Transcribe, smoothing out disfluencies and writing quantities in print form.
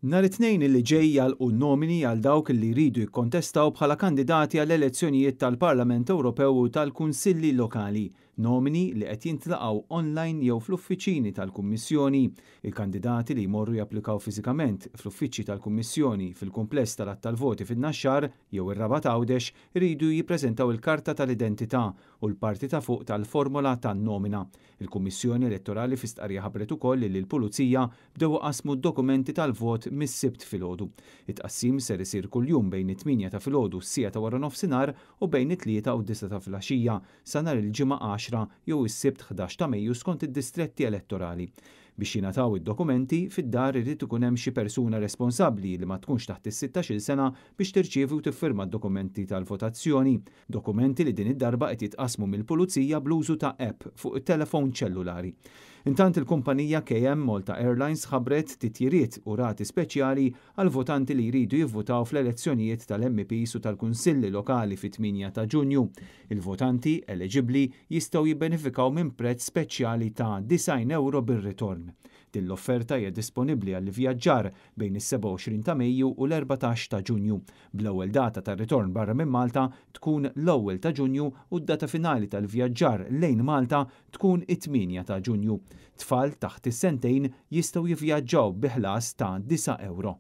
Nhar it-Tnejn li ġej jagħlqu n-nomini għal dawk li jridu jikkontestaw bħala kandidati għall-elezzjonijiet tal-Parlament Ewropew u tal-Kunsilli Lokali. Nomini li qed jintlaqgħu online jew fl-uffiċini tal-Kummissjoni. Il-kandidati li jmorru japplikaw fiżikament fl-uffiċċji tal-Kummissjoni fil-kumpless tal-Għadd tal-Voti fin-Naxxar jew ir-Rabat Għawdex iridu jippreżentaw il-karta tal-identità u l-parti ta' fuq tal-formola tan-nomina. Il-Kummissjoni Elettorali fi stqarrija ħabbret ukoll li l-Pulizija bdew iqassmu d-dokumenti tal-vot mis-Sibt filgħodu. It-tqassim ser isir kuljum bejn it-tmienja ta' filgħodu u s-siegħa ta' waranofsinhar u bejn it-tlieta u d-disgħa ta' filgħaxija sa nhar il-Ġimgħa għaxra jew is-Sibt 11 ta' Mejju skont id-distretti elettorali. Biex jingħataw id-dokumenti, fid-dar irid ikun hemm xi persuna responsabbli li ma tkunx taħt is-sittax-il sena biex tirċievi u tiffirma d-dokumenti tal-votazzjoni. Dokumenti li din id-darba qed jitqassmu mill-Pulizija bl-użu ta' app fuq it-telefon ċellulari. Intant il-kumpanija KM Malta Airlines ħabbret titjiriet u rati speċjali għall-votanti li jridu jivvutaw fl-elezzjonijiet tal-MEPs u tal-Kunsilli Lokali fit-8 ta' Ġunju. Il-votanti eleġibbli jistgħu jibbenefikaw minn prezz speċjali ta' 90 ewro bir-ritorn. Din l-offerta hija disponibbli għall-ivvjaġġar bejn is-27 ta' Mejju u l-14 ta' Ġunju, bl-ewwel data tar-ritorn barra minn Malta tkun l-ewwel ta' Ġunju u d-data finali tal-vjaġġar lejn Malta tkun it-8 ta' Ġunju. Tfal taħt is-sentejn jistgħu jivvjaġġaw bi ħlas ta' 9 ewro.